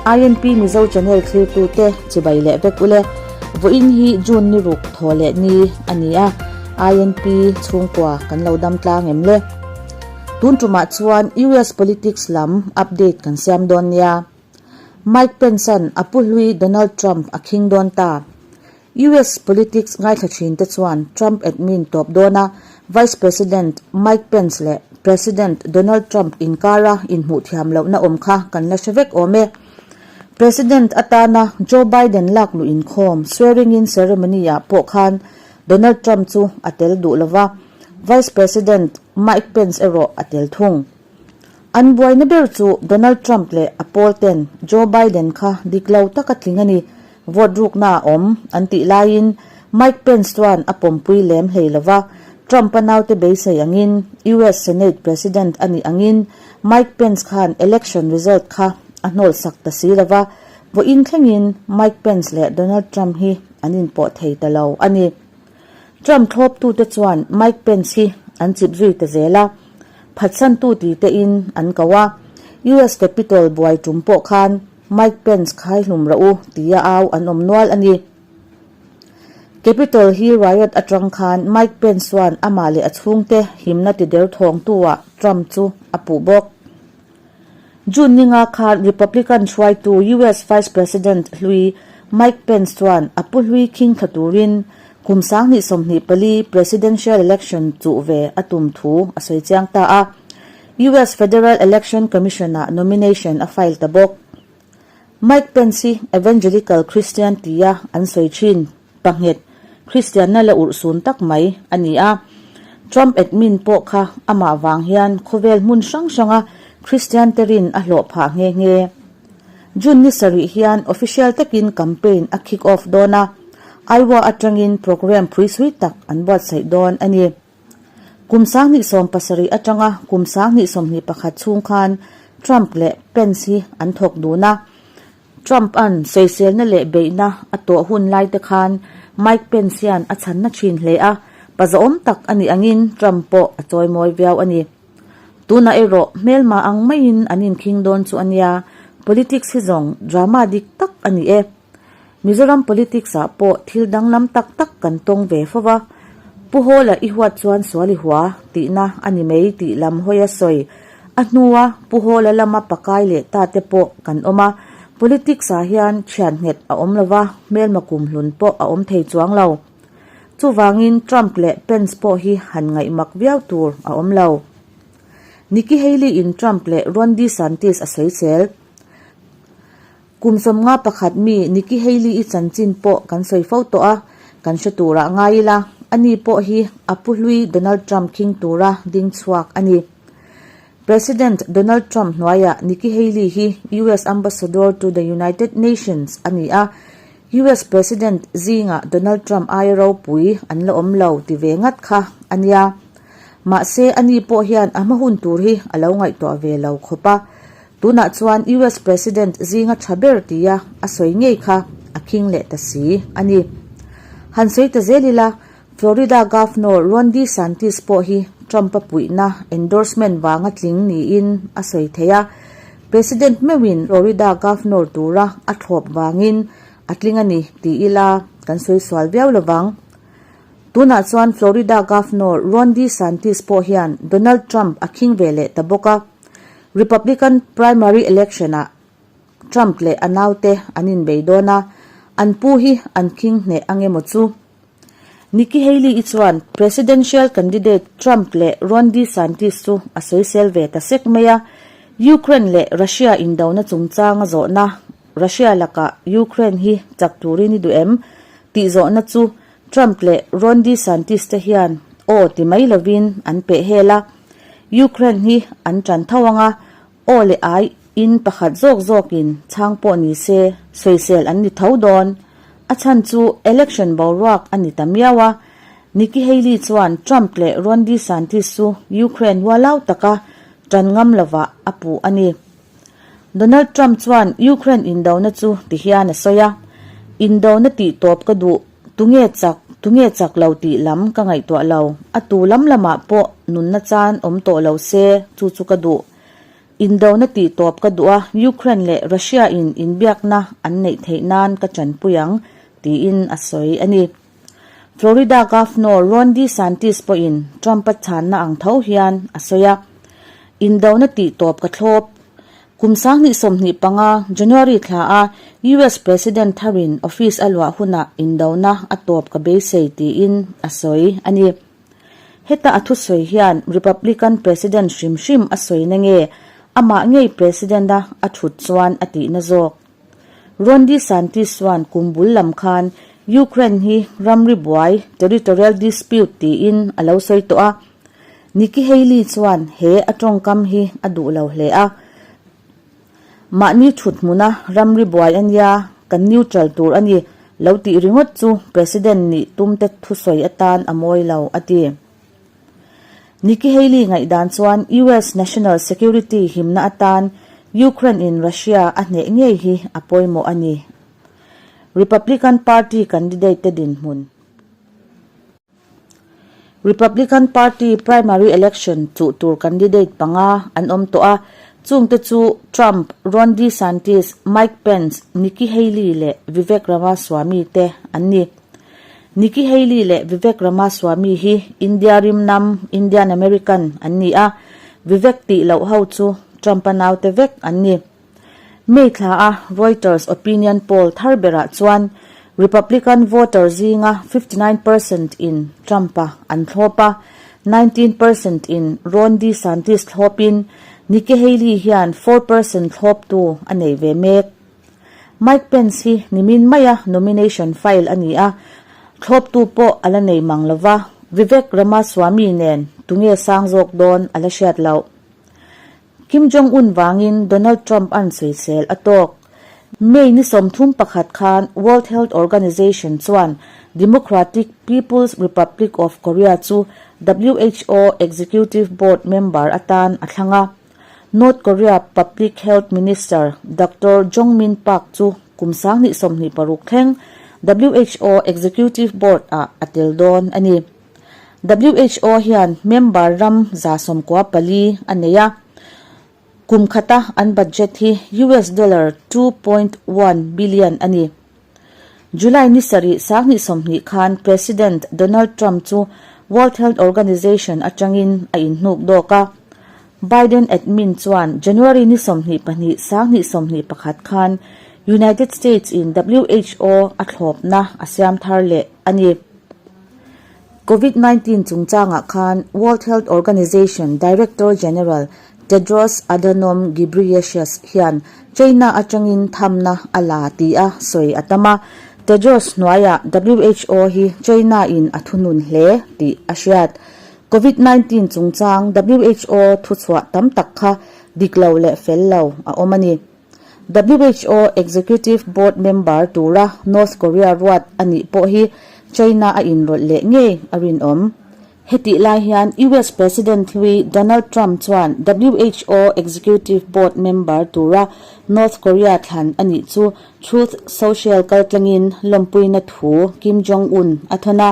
INP Mizo Channel thlirtute chibai leh vek ule. Vawiin hi June ni ruk thaw leh ni a ni a, INP chhungkua kan lo dam tlang em le? Tun tumah chuan US politics lam update kan siam dawn nia. Mike Pence-a'n a pu hlui Donald Trump a khing dawn ta. US politics ngaithla thin te chuan Trump admin tawp dawna Vice President Mike Pence leh President Donald Trump inkara inhmuh thiam lohna awm kha kan la hre vek awm e. President atana Joe Biden lak luh inkhawm swearing-in ceremony-ah pawh khan Donald Trump chu a tel duh lova, Vice President Mike Pence erawh a tel thung. An buaina ber chu Donald Trump leh a pawl ten Joe Biden kha dik lo taka tling a ni, vote rukna a awm an tih laiin Mike Pence chuan a pawmpui lem hlei lova, Trump-a naute beisei angin US Senate President a nih angin Mike Pence khan election result kha a hnawlsak ta si lova, vawiin thlengin Mike Pence leh Donald Trump hi an inpawh thei ta lo a ni. Trump thlawptute chuan Mike Pence hi an chip zui ta zel a, phatsantu ti tein an ko a. US Capitol buai tum pawh khan Mike Pence khai hlum rawh u tia au an awm nual a ni. Capitol hi riot atang khan Mike Pence chuan amah leh a chhungte himna ti der thawngtu-ah Trump chu a puh bawk. June ninga khan Republican hruaitu US Vice President hlui Mike Pence chuan a pu hlui khing thla turin kum 2024 presidential election chuh ve a tum thu a sawi chiang ta a. US Federal Election Commission-ah nomination a file ta bawk. Mike Pence hi Evangelical Christian tia an sawi thin panghet Kristianna la urhsun tak mai a ni a. Trump admin pawh kha amah vang hian khawvel hmun hrang hranga Kristian te rin a hlawh phah nghe nghe. June ni sarih hian official takin campaign a kick off dawn a, Iowa atangin programme phuisui tak an buatsaih dawn a ni. Kum 2017 atanga kum 2021 chhung khan Trump leh Pence hi an thawk dun a. Trump-a'n sawiselna leh beihna a tawh hun lai te khan Mike Pence hian a chhanna thin hle a, pazawm tak a nih angin Trump pawh a chawimawi viau a ni. Tunah erawh hmelma ang maiin an inkhing dawn chu a nia, politics hi zawng drama dik tak a ni e. Mizoram politics ah pawh thil danglam tak tak kan tawng ve fo va, Pu Hawla i huat chuan sual i hua tihna a ni mai tih lam hawi a sawi. A hnua Pu Hawla lama pakai leh ta te pawh kan awm a, politics ah hian thian nghet a awm lo va, hmelma kumhlun pawh a awm thei chuang lo. Chuvangin Trump leh Pence pawh hi han ngaihmak viau tur a awm lo. Nikki Haley in Trump leh Ron DeSantis a sawisel. Kum 51 mi Nikki Haley-i chanchin pawh kan sawi fo tawh a, kan hre turah ngai ila, ani pawh hi a pu hlui Donald Trump khing tura ding chhuak a ni. President Donald Trump hnuaiah Nikki Haley hi US Ambassador to the United Nations a ni a, US President zingah Donald Trump aia ropui an la awm lo ti ve ngat kha a nia. Mahse, ani pawh hian a hma hun tur hi a lo ngaihtuah ve lo khawp a. Tunah chuan US President zinga tha ber tia a sawi ngei kha a khing leh ta si a ni. Han sawi ta zel ila, Florida Governor Ron DeSantis pawh hi Trump-a puihna endorsement vanga tling niin a sawi thei a, President meuhin Florida Governor tura a thlawp vangin a tling a ni ti ila kan sawi sual viau lovang. Tunah chuan Florida Governor Ron DeSantis pawh hian Donald Trump a khing ve leh ta bawk a. Republican primary election-ah Trump leh a naute an inbei dawn a, an pu hi an khing hneh ang emaw chu? Nikki Haley-i chuan presidential candidate Trump leh Ron DeSantis chu a sawisel ve ta sek mai a, Ukraine leh Russia indona chungchanga zawhna, Russia lakah Ukraine hi chak turin i duh em? tih zawhna chu Trump leh Ron DeSantis te hian aw ti mai lovin an peh hel a, Ukraine hi an tan tho ang a, aw leh ai in pakhat zawk zawkin chhang pawh ni se sawisel an ni tho dawn. A chhan chu election boruak a ni ta miau a, Nikki Haley chuan Trump leh Ron DeSantis chu Ukraine hualau taka tan ngam lovah a puh a ni. Donald Trump chuan Ukraine indona chu ti hian a sawi a, Indona tih tawp ka duh, tunge chak, tunge chak lo tih lam ka ngaihtuah lo, a tu lam lamah pawh nunna chan awm tawh lo se chu chu ka duh. Indona tih tawp ka duh a, Ukraine leh Russia in inbiakna an neih theih nan ka tanpui ang, tiin a sawi a ni. Florida Governor Ron DeSantis pawhin Trump-a chhanna ang tho hian a sawi a, Indona tih tawp ka thlawp. Kum 2025 January thla a US President tharin office a luah hunah indona a tawp ka beisei tiin a sawi a ni. Heta a thusawi hian Republican President hrim hrim a sawi na nge amah ngei President-a a thut chuan a tihna zawk. Ron DeSantis chuan kum bul lam khan Ukraine hi ramri buai, territorial dispute, tiin a lo sawi tawh a. Nikki Haley chuan he a tawngkam hi a duh lo hle a. Mahni thut hmuna ramri buai a nia, kan neutral tur a ni, lo tih ringawt chu President nih tumte thusawi atan a mawi lo, a ti. Nikki Haley ngaihdan chuan US national security himna atan Ukraine in Russia a hneh ngei hi a pawimawh a ni. Republican Party candidate te dinhmun. Republican Party primary election chuh tur candidate panga an awm tawh a, chungte chu Trump, Ron DeSantis, Mike Pence, Nikki Haley leh Vivek Ramaswamy te an ni. Nikki Haley leh Vivek Ramaswamy hi India rimnam, Indian American, an ni a, Vivek tih loh ho chu Trump-a naute vek an ni. May thla a Reuters opinion poll thar berah chuan Republican voter zinga 59 percent in Trump-a an thlawp a, 19 percent in Ron DeSantis thlawpin Nikki Haley hian 4 percent thlawptu a nei ve mek. Mike Pence hi nimin maia nomination file a ni a, thlawptu pawh a la nei mang lova, Vivek Ramaswamy nen tunge sang zawk dawn a la hriat loh. Kim Jong Un vangin Donald Trump an sawisel a tawk. May ni 31 khan World Health Organization chuan Democratic People's Republic of Korea chu WHO Executive Board member atan a thlang a. North Korea Public Health Minister Doctor Jong Min Park chu kum 2026 thleng WHO Executive Board ah a tel dawn a ni. WHO hian member ram 94 a nei a, kum khata an budget hi US dollar 2.1 billion a ni. July ni sarih 2020 khan President Donald Trump chu World Health Organization atangin a inhnuk dawk a. Biden admin chuan January ni 22 2021 khan United States in WHO a thlawpna a siam thar leh a ni. Covid 19 chungchangah khan World Health Organization Director General Tedros Adhanom Ghebreyesus hian China atangin thamna a la ti a sawi a tam a, Tedros hnuaiah WHO hi China in a thunun hle tih a hriat. Covid 19 chungchang WHO thuchhuah tam tak kha dik lo leh fel lo a awm a ni. WHO Executive Board member tura North Korea ruat a nih pawh hi China a inrawlh leh ngei a rinawm. Hetih lai hian US President hlui Donald Trump chuan WHO Executive Board member tura North Korea thlan a nih chu Truth Social kaltlangin lawmpuina thu Kim Jong-un a thawn a.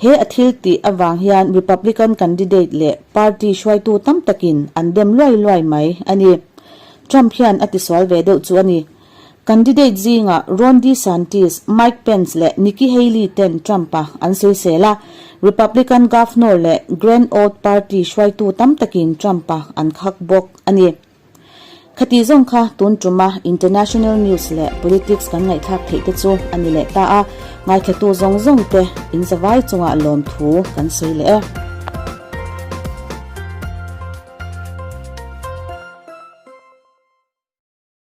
He a thil tih avang hian Republican candidate leh party hruaitu tam takin an dem luai luai mai a ni. Trump hian a tisual ve deuh chu a ni. Candidate zingah Ron DeSantis, Mike Pence leh Nikki Haley ten Trump-a an sawisel a, Republican Governor leh Grand Old Party hruaitu tam takin Trump-a an khak bawk a ni. Khati zawng kha tun tuma international news leh politics kan ngaihthlak theih te chu a ni leh ta a, ngaithlatu zawng zawng te in zavai chungah lawmthu kan sawi leh e.